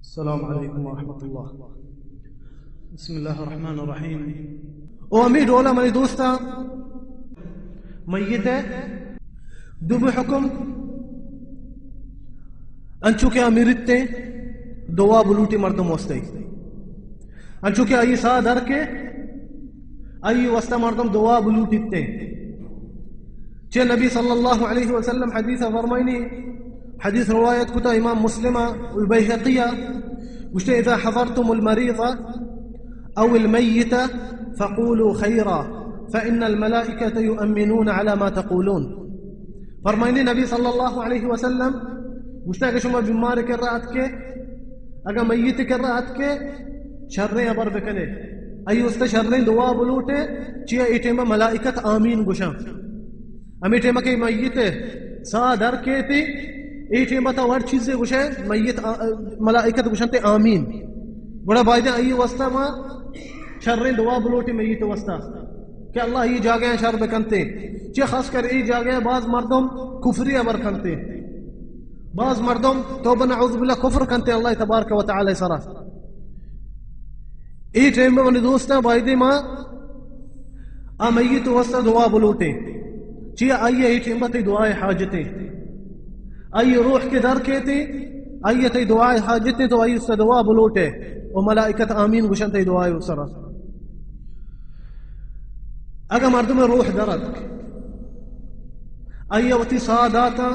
السلام علیکم ورحمۃ اللہ۔ بسم اللہ الرحمن الرحیم۔ او ہمے ڈولا منی دوستاں، میت ءِ دومی حکم، انچو کہ آ مرتے، دعا بلوٹی مردم واسطے۔ انچو کہ آئی ساہ در کے، آئی واسطہ مردم دعا بلوٹیتے۔ چہ نبی صلی اللہ علیہ وسلم حدیث فرمائنی، حدیث روایت کتا امام مسلم و بیہقی، گوشتے: اذا حضرتم المریض او المیت فقولوا خیرا فان الملائکة یؤمنون علی ما تقولون۔ فرمائنی نبی صلی اللہ علیہ وسلم گوشتے: اگر شما بیمار کرا اتکے، اگر میت کرا اتکے، شریں ہبر بکنے، آئی واسطہ شریں دعا بلوٹے، چیا اے ٹائم ملائکت آمین گوشاں۔ ہمے ٹائم کہ میت ساہ در کیتے، اے ٹائم تا ہر چیزے گوشے، میت آ-، ملائکت گوشنتے آمین۔ گڑا بایدیں آئی واسطہ ما شریں دعا بلوٹی میت واسطہ کہ اللہ اے جاگہ شر بکنتے۔ چہ خاص کر اے جاگہ باز مردم کفری ہبر کنتے، باز مردم توبہ نعوذ باللہ کفر کنتے اللہ تبارک و تعالی سرا۔ اے ٹائم منی دوستاں بایدیں ما آ میت واسطہ دعا بلوٹے، چیا آئی اے ٹائم تئی دعائے حاجتے۔ آئی روح کہ در کیتے، آئی تئی دعائے حاجتے، تو آئی واسطہ دعا بلوٹے، و ملائکت آمین گوشن تئی دعائے سرا۔ اگہ مردم روح در اتک، آئی وتی ساہ داتا،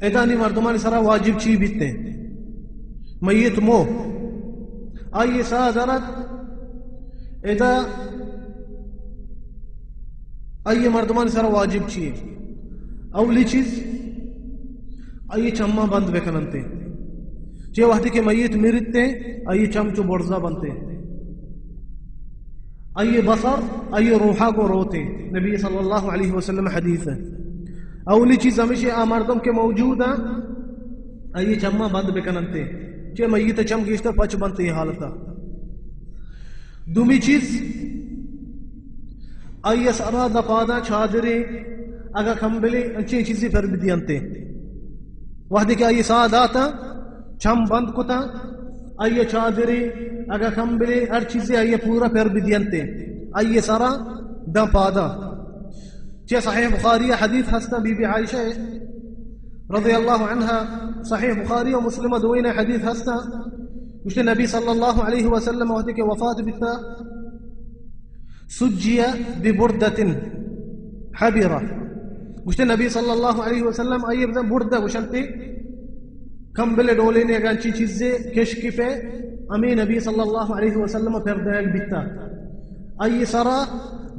ادا نی مردمانی سرا واجب چی بیتے؟ میت مو، آئی ساہ در ات، ادا آئی مردمانی سرا واجب چی؟ اولی چیز، آئی چماں بند بکننتے۔ چہ وہدے کہ میت مرتے، آئی چم چو برزا بنتے۔ آئی بصر، آئی روحا گو روتے۔ نبی صلی اللہ علیہ وسلم حدیث ہے۔ اولی چیز ہمیشہ آ مردم کہ موجود ہیں، آئی چماں بند بکننتے۔ چہ میت چم گیشتر پچ بنتے یہ حالتا۔ دومی چیز، آئی سرا داں پاداں چادرے، اگہ کمبلے، انچیں چیزے پر بدینتے۔ وہدے کہ آئی ساہ داتا، چم بند کتا، آئی چادرے، اگہ کمبلے، ہر چیزے آئی پورا پر بدینتے۔ آئی سرا داں پاداں۔ چہ صحیح بخاری حدیث ہستا، بی بی عائشہ رضی اللہ عنہا، صحیح بخاری و مسلم دوئین حدیث ہستا۔ گوشتے نبی صلی اللہ علیہ وسلم وہدے کہ وفات بیتا، سجی ببردۃ حبرہ۔ گوشتے نبی صلی اللہ علیہ وسلم آئی بزن بردہ گوشنتے، کمبل ڈولیں اگاں چی چیزے کشکی پہ ہمیں نبی صلی اللہ علیہ وسلم پر دائگ بیتا۔ آئی سرا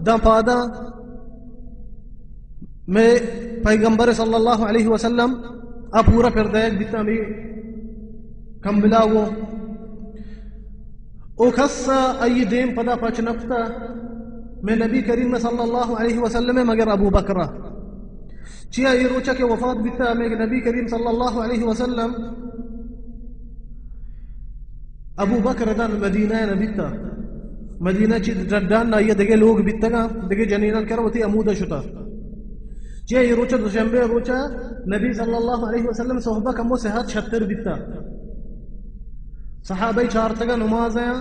داں پادا میں پیغمبر صلی اللہ علیہ وسلم آ پورا پر دائگ بیتا ہمیں کمبلا وہ۔ او کس آئی دیم پدا پچ نکتا میں نبی کریم صلی اللہ علیہ وسلم مگر ابو بکرہ۔ چیا اے روچا کہ وفات بیتا، ہمے کہ نبی کریم صلی اللہ علیہ وسلم، ابو بکر دان مدینہ نہ بیتا، مدینہ چی ڈڈان نہ، یہ دگہ لوگ بیتگا، دگہ جنینان کر وتی عمودہ شتا۔ چیا اے روچا، دوشنبے روچا، نبی صلی اللہ علیہ وسلم صحبہ کمو صحت چھتر بیتا۔ صحابہ چارتگا نماز آیا،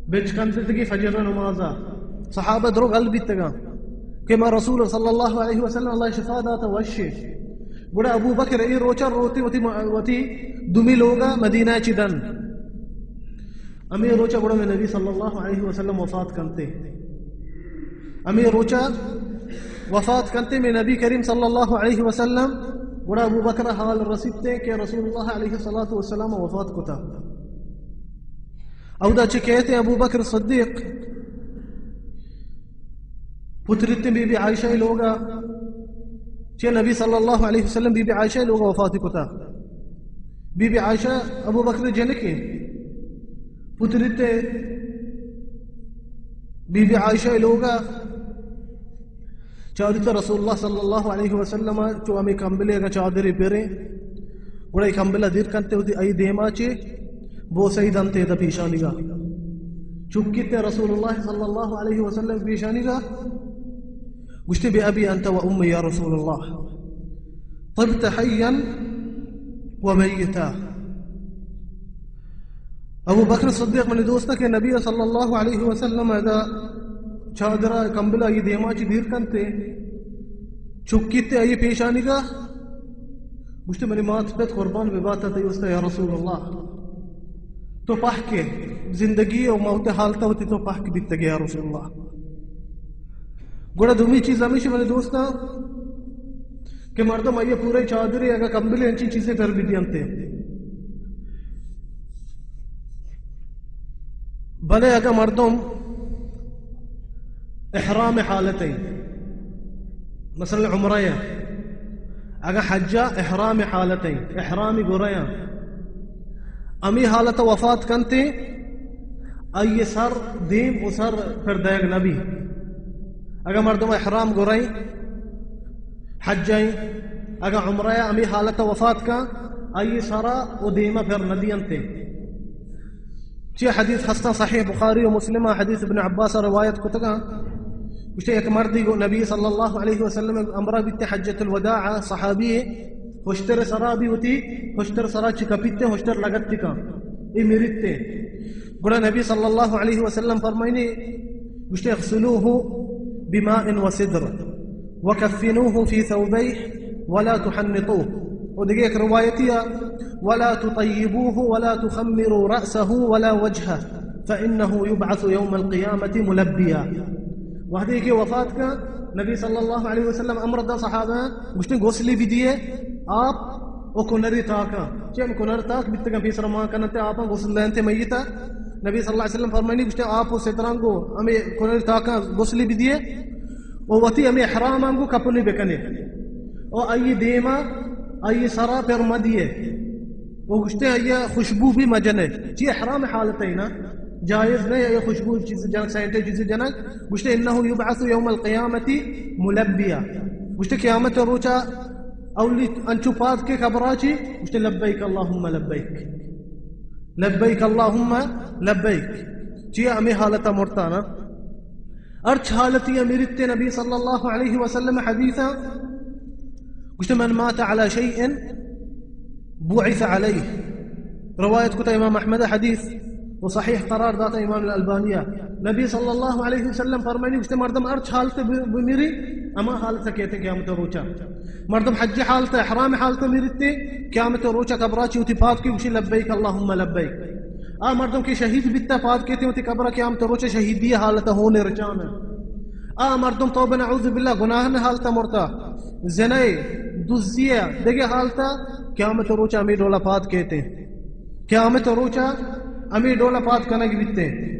بچکندتگی فجر نمازا۔ صحابہ درو گل بیتگا کہ ما رسول صلی اللہ علیہ وسلم اللہ شفا داتا وشے۔ گڑا ابو بکر اے روچا روتی وتی، وتی دومی لوگا مدینہ چی دن۔ ہمیں روچا گڑا میں نبی صلی اللہ علیہ وسلم وفات کنتے۔ ہمیں روچا وفات کنتے میں نبی کریم صلی اللہ علیہ وسلم۔ گڑا ابو بکر حال رسیتے کہ رسول اللہ علیہ الصلوۃ والسلام وفات کتا۔ اودا چہ کہتے ابو بکر صدیق پترتے بی بی عائشہ لوگا، چہ نبی صلی اللہ علیہ وسلم بی بی عائشہ لوگا وفات کتا۔ بی بی عائشہ ابو بکر جنکے پترتے بی بی عائشہ لوگا چارت رسول اللہ صلی اللہ علیہ وسلم چو ہمیں کمبلے اگا چادرے پرے، گڑا اے کمبلا دیر کنتے ہوتی اے دیما چے بوسے دنتے دا پیشانیگا۔ چکیتے رسول اللہ صلی اللہ علیہ وسلم پیشانیگا۔ گوشتے بی ابی انت و امی یا رسول اللہ، طبت حیا و میتا۔ ابو بکر صدیق منی دوست کہ نبی صلی اللہ علیہ وسلم ادا چادرا کمبلا یہ دیما چی دیر کنتے، چکیتے آئی پیشانی کا، گوشتے منی مات پت قربان بباتا تئی واسطہ یا رسول اللہ، تو پہکے زندگی و موت حالتا ہوتی تو پہک بیتگے یا رسول اللہ۔ گڑا دومی چیز ہمیشہ منی دوستاں کہ مردم آئی پورے چادرے اگا کمبلے انچی چیزیں پر بدینتے، بلے اگا مردم احرام حالت ہیں، مثلا عمرہ یا اگا حجہ احرام حالت ہیں، احرامی گریا، امی حالت وفات کنتے، آئی سر دیم و سر پر دیگ نبی۔ اگا مردم احرام گرائیں، حج آئیں، اگا عمرہ یا امی حالت وفات کا، آئی سرا و دیما پر ندینتے۔ چی حدیث ہستاں صحیح بخاری و مسلم، حدیث ابن عباس روایت کتگا۔ گوشتے یک مردی گو نبی صلی اللہ علیہ وسلم امرا بیتے حجۃ الوداع، صحابی ہشتر سرا بھی ہوتی، ہشتر سرا چی کپیتے، ہشتر لگت کا، اے میریتے۔ گڑا نبی صلی اللہ علیہ وسلم فرمائنی، گوشتے اغسلوه بماء وسدر وكفنوه في ثوبيه ولا تحنطوه۔ و دیگه یک روایتی ہے، ولا تطيبوه ولا تخمروا رأسه ولا وجهه فإنه يبعث يوم القيامة ملبيا۔ وہدے کہ وفات کا، نبی صلی اللہ علیہ وسلم امر دا صحابہ، گوشتے غسلی بدیے، آپ و کنری تاکا، چی ہم کنر تاک بیتگا پیسر ما کنتے، آپاں غسل دینتے میتا۔ نبی صلی اللہ علیہ وسلم فرمائنی، گوشتے آپ و ستران کو ہمیں کنری تاکا غسلی بدیے، و وتی ہمیں احرام ہم کو کپنی بکنے، و آئی دیما، آئی سرا پر مدیے، و گوشتے آئی خوشبو بھی مجنے، چی احرام حالت ہے نا، جائز نہیں یہ خوشبو چیز جنک، سینٹے چیز جنک۔ گوشتے انه يبعث يوم القيامة ملبيا۔ گوشتے قیامت روچا اولی انچو پاد کے قبرا چی، گوشتے لبیک اللهم لبیک، لبیک اللهم لبیک۔ چی ہمیں حالتا مرتا نا۔ ارچ حالتی امیرت نبی صلی اللہ علیہ وسلم حدیثا، گوشتے من مات على شيء بعث عليه۔ روایت کتا امام احمد حدیث و صحیح قرار داتا امام الالبانیہ۔ نبی صلی اللہ علیہ وسلم فرمائنی، گوشتے مردم ہر حالت ب-، بمیری، اما حالت کہتے قیامت روچا۔ مردم حج حالت، احرام حالت میرتے، قیامت روچا قبرا چی ہوتی پاد کے گوشی لبیک اللهم لبیک۔ آ مردم کہ شہید بیتا پاد کہتے ہوتی قبرا قیامت روچا شہیدی حالت ہونے رچانا۔ آ مردم توبہ نعوذ باللہ گناہ نے حالتا مرتا، زنے، دزیہ، دگہ حالتا، قیامت روچا ہمیں ڈولا پاد کیتے۔ قیامت روچا ہمیں ڈولا پاد کنگ بیتے۔